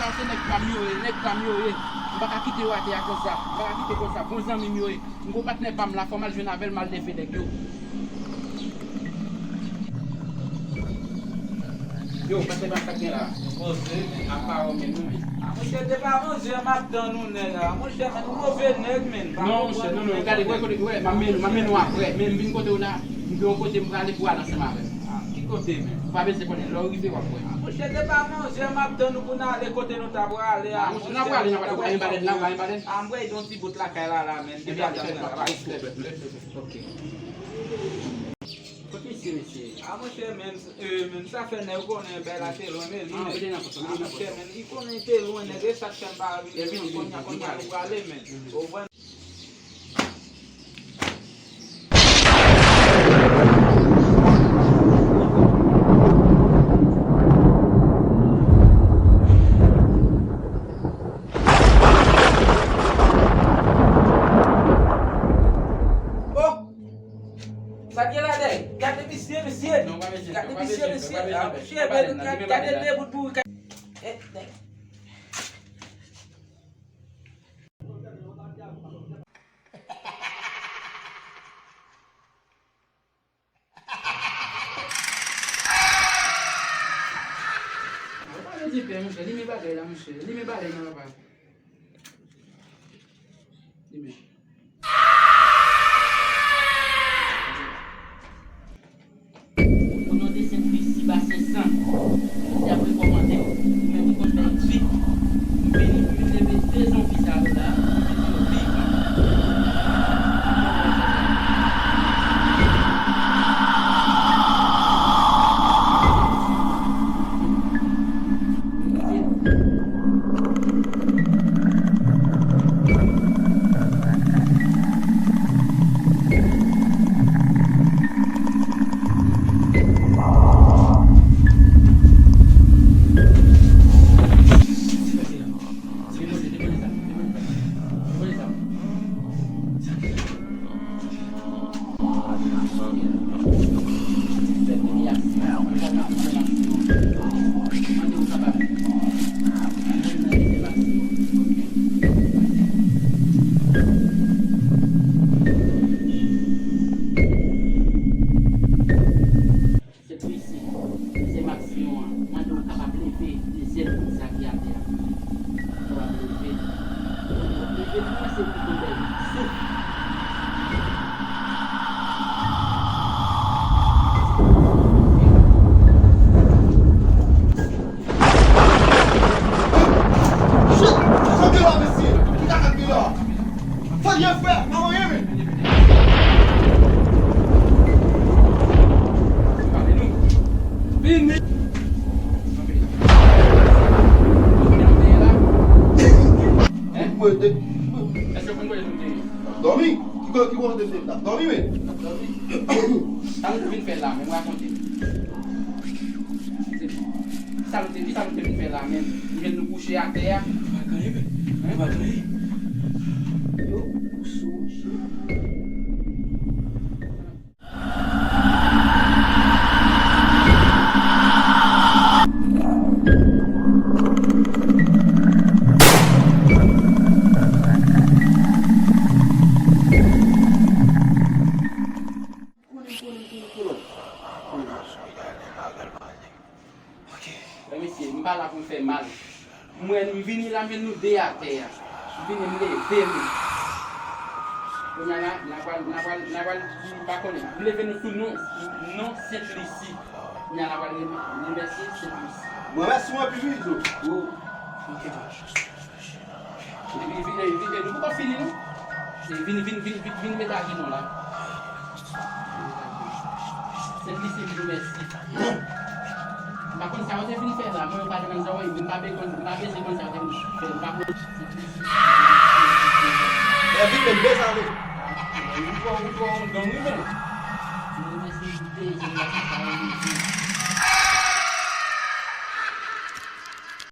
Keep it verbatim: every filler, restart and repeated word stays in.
Se nèg pa m yo ye, nèg pa m yo ye. M pa ka kite yo atè a konsa. M pa ka kite konsa. Bon zanmi m yo ye. M gon patnè pa m la, fò m al jwenn avè l, m al leve nèg yo. Yo, patnè pa m, sa k gen la? Poze, men, apa ou menm, non, men. A, monchè, depi avan yè m ap tann ou, nèg la. Monchè, men, ou move nèg, men. Pa Non, monchè, konprann non, non, nèg gade, wè kote, wè, m ap mennen, m ap mennen w aprè. Men m vin kote w la, m gen yon kote m prale pou al ansanm avè w. A, ki kote, men? Ou pa bezwen konnen, lè w rive, w ap wè. A, monchè, depi avan yè m ap tann ou pou n ale kote nou ta prale a. A, monchè, n ap prale, n ap prale, ou pa gen balèn la, ou pa gen balèn? A, m prale yon ti bout lakay la, la, men. Depi avan yè m ap tann ou. Ok. Kot misye, mesye? A, monchè, men, e, men, sa fè nèg konnen bèl la te lwen, men li, men. A, monchè, men, li konnen te lwen, nèg, e sa k fè m pa vin kounye a, kounye a nou prale, men. Ou konprann? Oh! Sa gen la dèyè? Gade misye, mesye. Non, pa bezwen, gade misye, mesye. Ah, mesye, gade de bout bouri. Eh, eh. Ou pa vle di pen, monchè. Limen bagay la, monchè. Limen bagay nan papa. Limen. O non de Sent Lisi, Basen San, Bondye ap rekòmande w, ou menm ki konn fè vit. M vini pou m leve de zonbi sa yo la, pou m di yo viv. Sent Lisi, dezyèm aksyon an, mande w kapab leve dezyèm moun sa ki atè a. Kapab leve. Leve pou wè se pou tonbe souf. Shit! Sa k gen la, mesye? Ki kaka k gen la? Sa l ye, frè? Manman ye, men. Vini. Mwen te. Èske w konn kote nou te ye? N ap dòmi. Ki kote, ki kote w te ye? N ap dòmi, men. N ap dòmi. Sa nou te vin fè la, men rakonte m. Sa nou te, kisa nou te vin fè la menm? M jwenn nou kouche atè a. Pa gen anyen, men. Hein? Pa gen anyen. Yo, ou sou, monchè. Konnen, konnen, konnen, konnen. Wè mesye, m pa la pou m fè mal. M wè m vini la, m jwenn nou de atè a. M vini, m leve nou. Kounye a la, n a pral, n a pral, n a pral di, m pa konnen. M leve nou sou non, non Sent Lisi. Kounye a n a pral remè-, remèsye Sent Lisi. Mwen remèsye w anpil wi, Izo. Yo, ok, bro. Epi vin, vin, vin, nou poko fini non. E vin, vin, vin, vin, vin met ajenou la. Sent Lisi di w mèsi. M pa konn sa yo te vin fè la, mwen yo pa te konn sa yo, m pa be-, konn, m pa bezwen konn sa yo te vin fè, m pa konn. Lè vin men bezwen ale. Ou twò, ou twò yon don wi men. Mwen remèsye nou de, se la sa yo di.